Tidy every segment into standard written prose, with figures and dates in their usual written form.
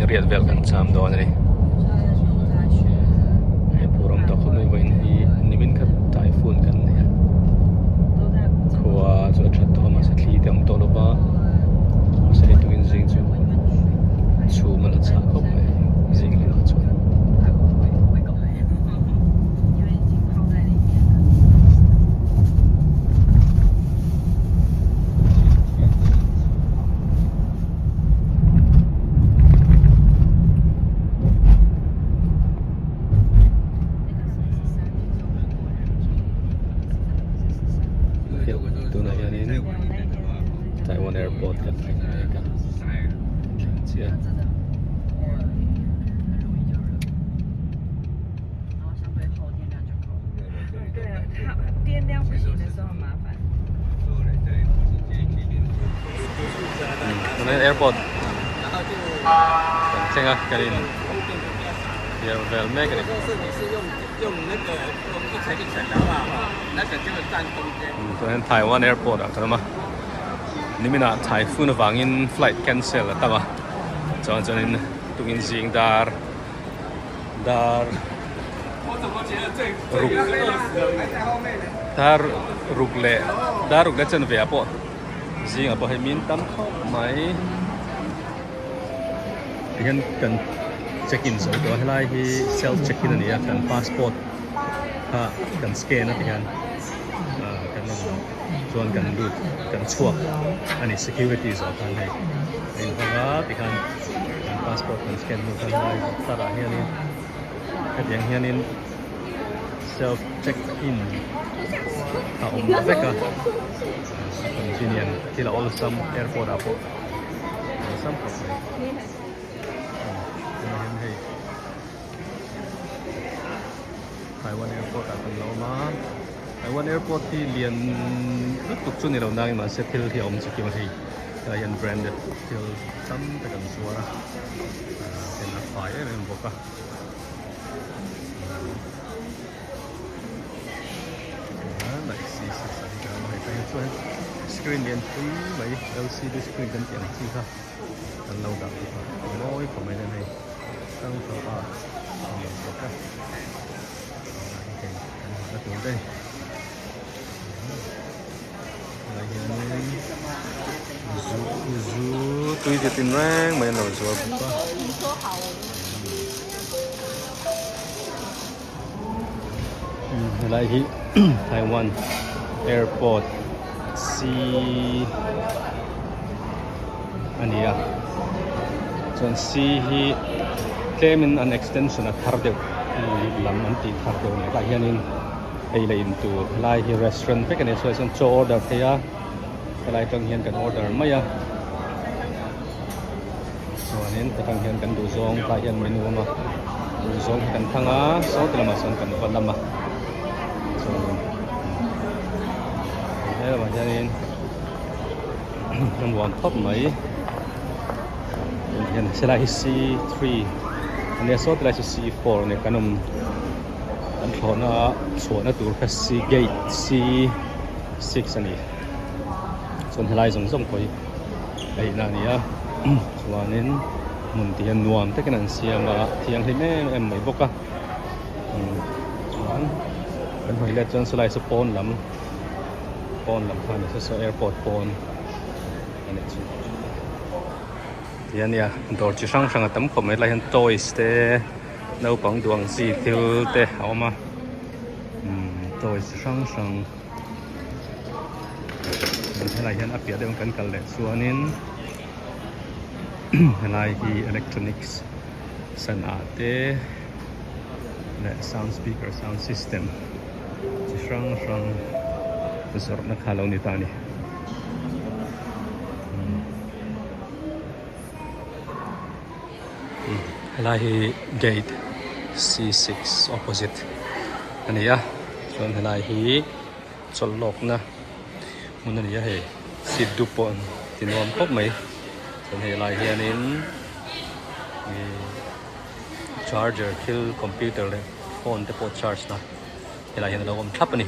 riat vel kan cham dawn a ni. Hei phur awm tawh khawp mai vawiin hi nimin khat typhoon kan nei a khua chu a that tawh a mahse thli te a awm tawh lo va mahse hei tukin zing chu chhum a la chhah khawp mai zing lamah chuan. Tunah hianin Taiwan Airport kan thleng mek a thleng chiah. Tunah hian airport kan thleng a kan in thiar vel mek a ni. Tunah hian Taiwan airport ah kan awm a niminah typhoon avangin flight cancel a tam a chuan chuanin tukin zing dar dar ruk dar ruk leh dar ruk leh chanve ah pawh zingah pawh hei min tam khawp mai tihian kan check in zo tawh a helai hi self check in a ni a kan passport kha kan scan a tihian ah kan rawn chuan kan lut kan chhuak a ni security zawh khan hei a inhawng a tikhan kan passport kan scan hnu khan helai tlarah hianin hetiang hianin self check in a awm vek a a convenient thil a awlsam airport ah pawh a awlsam khawp mai tunah hian hei Taiwan airport ah kan la awm a Taiwan airport hi lian lutuk chu ni lo nangin mahse thil hi a awm chi kim a hei helai hian branded thil tam tak an zuar a ah then a fai em em bawk a. Screen lian pui mai lcd screen kan tih ang chi kha an lo dah bawk a a mawi khawp mai nen hei hrang hrang a a awm bawk a hei kan hmuh na tur te helai hianin zu zu tui chi tin reng mai an lo zuar bawk a. Helai hi Taiwan airport C a ni a chuan C hi tlemin an extension a thar deuh lam an tih thar deuh a ni tah hianin ei leh in tur helai hi restaurant vek a ni a chuan chaw order theih a helai atang hian kan order mai a. Chuanin hetang hian kan duh zawng tlai hian menu a awm a duh zawng hi kan thlang a saw ti lamah sawn kan va lam a chuanin he lamah hianin a nuam khawp mai hian helai hi C3 ania saw tilai saw C4 ania kan awm kan thlawhna chhuahna tur kha C gate C6 ani chuan helai zawng zawng pawh hi. Eihna a ni a chuanin hmun ti hian nuam takin an siam a thianghlim em em mai bawk a chuan kan hawi let chuan sawlai saw pawn lam pawn lam kha a ni saw airport pawn a nih chu ti a nia dawr chi hrang hrang a tam khawp mai helai hian toys te naupang duh ang chi thil te a awm a toys chi hrang hrang. Helai hian a piah deuh kan kal leh chuanin helai hi electronics sana te leh sound speaker sound system chi hrang hrang zawrhna kha a lo ni ta a ni. Helai hi gate C6 opposite a ni a chuan helai hi chawlh lawkna hmun a ni a hei seat dup pawh an ti nuam khawp mai chuan hei lai hianin ihh charger thil computer leh phone te pawh charge na helai hian a lo awm thlap a ni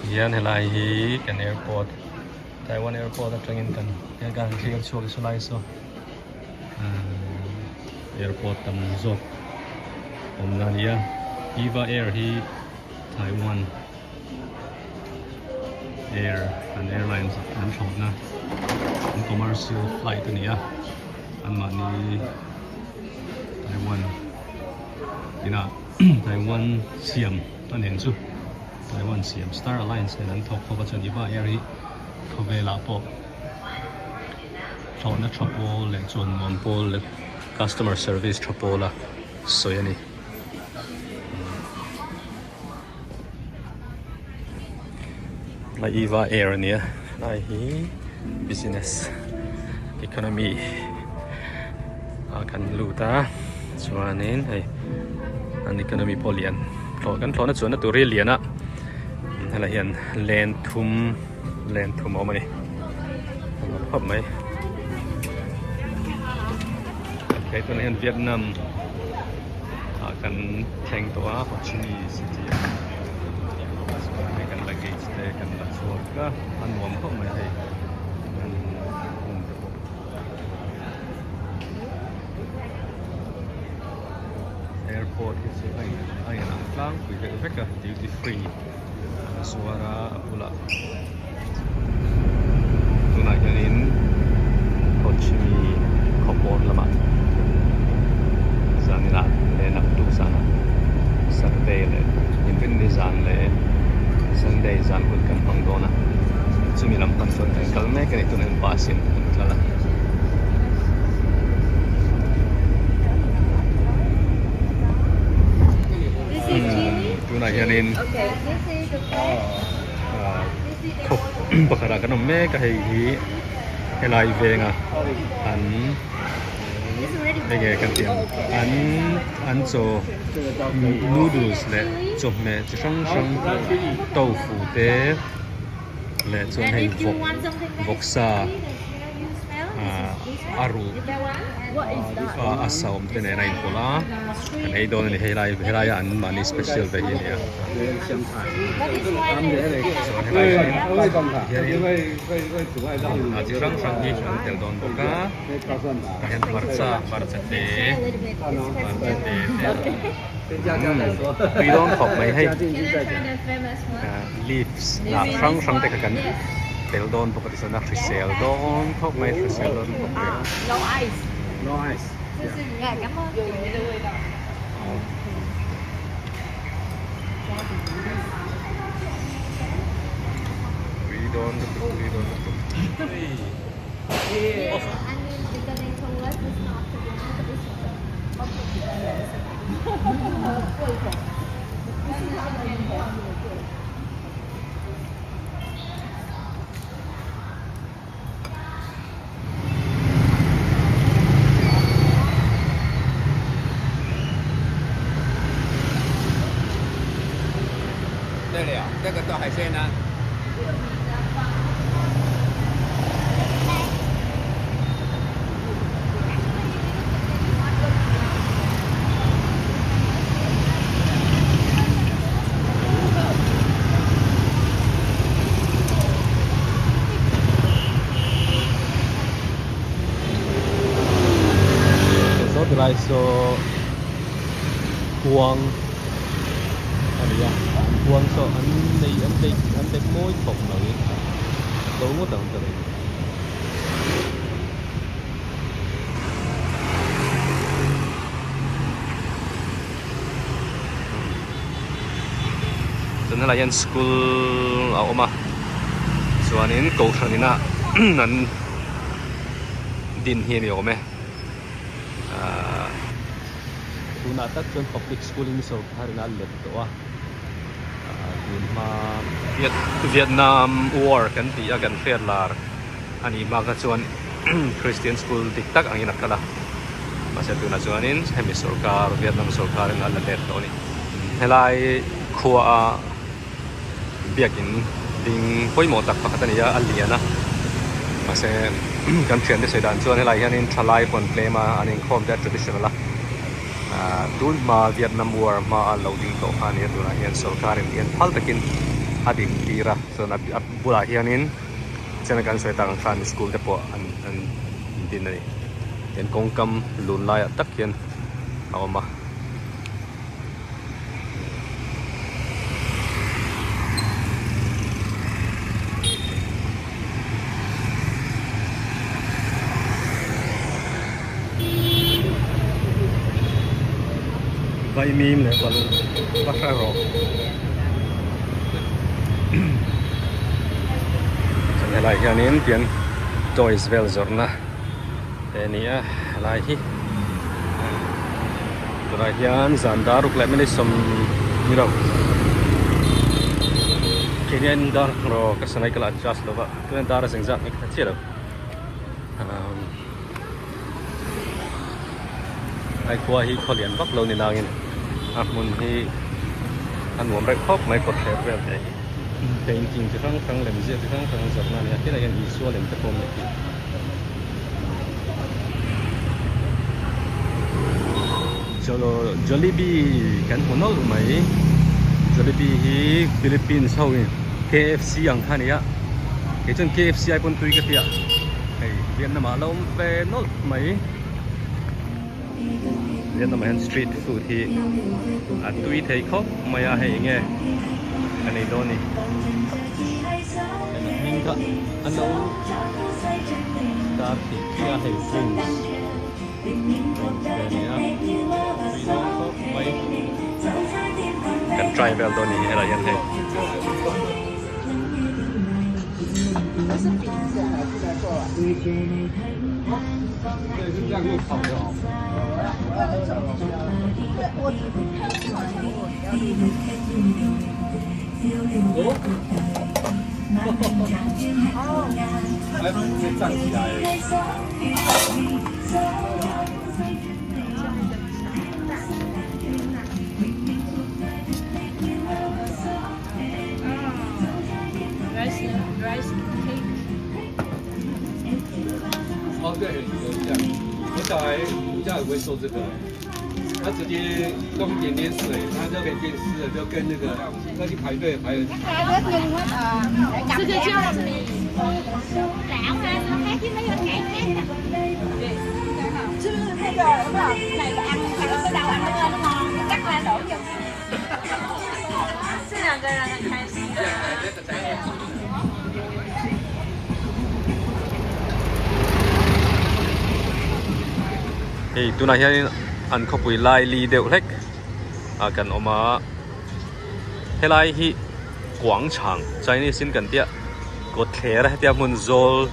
hian helai hi kan airport Taiwan airport atangin kan kan thlir chhuak saw lai saw. airport tam zawk awmna a ni a Eva Air hi Taiwan Air an airlines an thlawhna an commercial flight a ni a anmahni Taiwan inah Taiwan siam a nen chu Taiwan siam Star Alliance nen an thawk khawp a chuan Eva Air hi khawvelah pawh thlawhna tha pawl leh chuan nuam pawl leh customer service tha pawla sawi a ni. A Eva Air a nia helai hi business economy ah kan lut a chuanin hei an economy pawh lian thlawh kan thlawhna chuanna tur hi a lian a helai hian len thum len thum a awm a ni a nuam khawp mai okay tunah hian Vietnam ah kan thleng tawh a Ho Chi Minh city ah chuan hei kan luggage te kan la chhuak a a nuam khawp mai hei an hmun te pawh. Airport hi chu a in a inang tlangpui deuh vek a duty free an zuar a a bulah tunah hianin Ho Chi Minh khaw pawn lamah zaninah leh naktuk zanah Saturday leh Inrinni zan leh Sunday zan hun kan hmang dawn a chumi lam pan chuan kan kal mek a ni tunah hian bus in kan kal a. Tunah hianin khaw pakhatah kan awm mek a hei hi helai venga an enge kan tih ang an an chaw noodles leh chawhmeh chi hrang hrang tofu te leh chuan hei vawk vawksa a ruh a sa awm te nen a inpawlh a kan ei dawn a ni helai helaia an mahni special ve hi a ni a chuan helai hian hianin a chi hrang hrang hi an tel dawn bawk a tah hian hmarcha hmarcha te hmarcha te te tui dawn khawp mai hei leaves hnah hrang hrang te kha kan tel dawn bawk a tichuan a hrisel dawn khawp mai hrisel dawn khawp mai. Tui dawn lutuk tui dawn lutuk. Saw tilai saw kuang a ni a kuang saw an nei an dek an dek mawi khawp mai to ngawt ang ka ring. Chuan helai hian school a awm a chuanin kohhran inah an din hi a ni awm e ahh tunah tak chuan public school in sorkar in a let tawh a ahh tun hma Vietnam war kan tih a kan hriat lar a nih hma kha chuan Christian school dik tak angin a kal a mahse tunah chuanin hemi sorkar Vietnam sorkarin a la let tawh a ni helai khua a biakin ding pawimawh tak pakhat a ni a a lian a mahse kan thiante sawi dan chuan helai hianin thalai pawh an tlem a an inkhawm te a traditional a ahh tun hma Vietnam war hma a lo ding tawh kha a ni a tunah hian sorkarin hian phal takin a din tir a chuan a bulah hianin China kan sawi tak ang khan school te pawh an an din a ni. Tian kawngkam lun laiah tak hian. a awm a. Vaimim leh bahra rawh chuan helaiah hianin tian toys vel zawrhna te a ni a helai hi tunah hian zan dar ruk leh minute sawm ni lo kenian dar rawh ka sanai ka la adjust lo va tunah dar a zeng zat mai ka hre chiah lo. Ai khua hi khaw lian vak lo ni nangin a hmun hi a nuam reuh khawp mai kawtthler vel te hi painting chi hrang hrang lem ziak chi hrang hrang zawrhna a ni a tinah hian Isua lem te pawh a awm leh hi. Jollibee kan hmu nawlh mai Jollibee hi Philippines ho in KFC ang kha a ni a kei chuan KFC ai pawn tui ka tia hei Vietnam ah a lo awm ve nawlh mai Vietnam ah hian street food hi a tui thei khawp mai a hei enge ka nei dawn a ni hming kha an lo tar thih khi a hei drinks. Kan try vel dawn a ni helai hian hei. 哦，对，这样。我小孩暑假也会做这个，他直接弄一点点水，他就可以变湿了，就跟那个要去排队排。这个叫。 Hei tunah hianin an khawpui laili deuh hlek ah kan awm a helai hi Quangchang Chinese in kan tia kawtthler hetia hmun zawl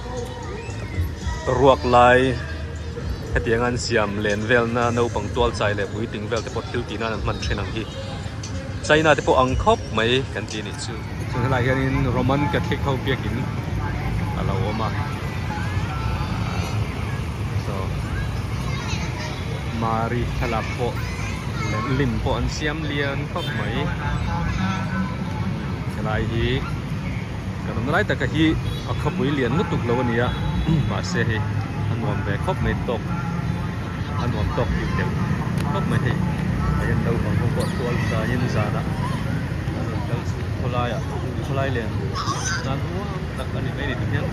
ruak lai hetiang an siam len velna naupang tual chai leh puitling vel te pawh thil tih nan an hman thin ang hi China te pawh ang khawp mai kan ti anih chu. Chuan helaiah hianin Roman Catholic ho biakin a lo awm a so Mari thlalak pawh leh lim pawh an siam lian khawp mai helai hi kan awmna lai taka hi a khawpui lian lutuk lo a ni a mahse hei a nuam ve khawp mai tawk a nuam tawk bik deuh khawp mai hei ah hian naupang ho pawh tual chaiin zanah an rawn kal chhuak khawlaiah khawlai len nan uang tak a ni mai a ni tikhian.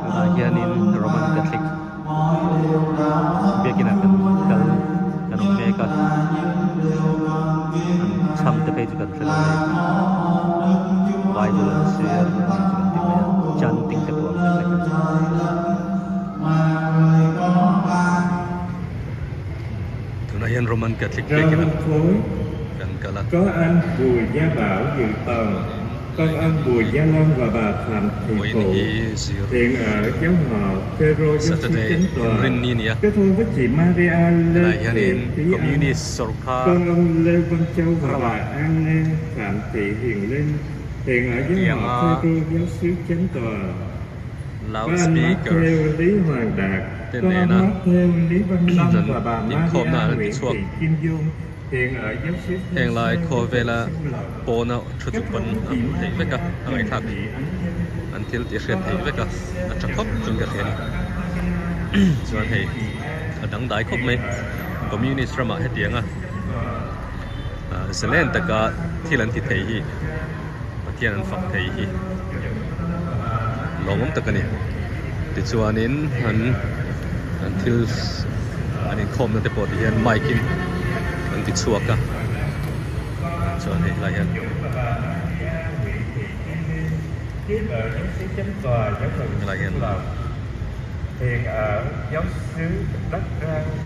Tunah hianin Roman Catholic biakin ah kan kal kan awm mek a an chham te phei chu kan hre lo mai Bible an zir a nih chu kan ti mai a chanting te pawh an hre hlek Tunah hian Roman Catholic biakin ah kan kal a. Có anh Bùi Gia Bảo dự tòng, con ông Bùi Gia Long và bà Phạm Thị Vawiin Phụ hi zir hiện ở giáo họ Phêrô giáo sư Saturday Chánh Tòa inrinni a ni a. kết hôn với chị Maria Lê Helai Thị hianin Thúy Anh, Communist sorkar con ông Lê Văn Châu và bà ramah Anne Phạm Thị Hiền Linh hiện ở giáo tiang họ a Phêrô giáo xứ Chánh Tòa. Loud Con anh speaker Matthew Lý Hoàng Đạt, te con anh nena Matthew Lý Văn Long an và bà inkhawmna Maria an ti Nguyễn chhuak. Thị Kim Dung hiện ở giáo xứ Hương Heng lai Sơn, khawvela Xuân Lộc. pawna thu chu pawn a hmuh theih vek a, a ngaihthlak an thil tih hriat theih vek a, a tha khawp chuan ka hria a ni. Chuan hei a dangdai khawp mai communist ramah hetianga zalen taka thil an ti thei hi Pathian an fak thei hi lawmawm tak a ni. Tichuanin an an thil an inkhawmna te pawh ti hian mic in an ti chhuak a chuan hei helai hian helai hian Hiện ở giáo xứ Đắc Rang.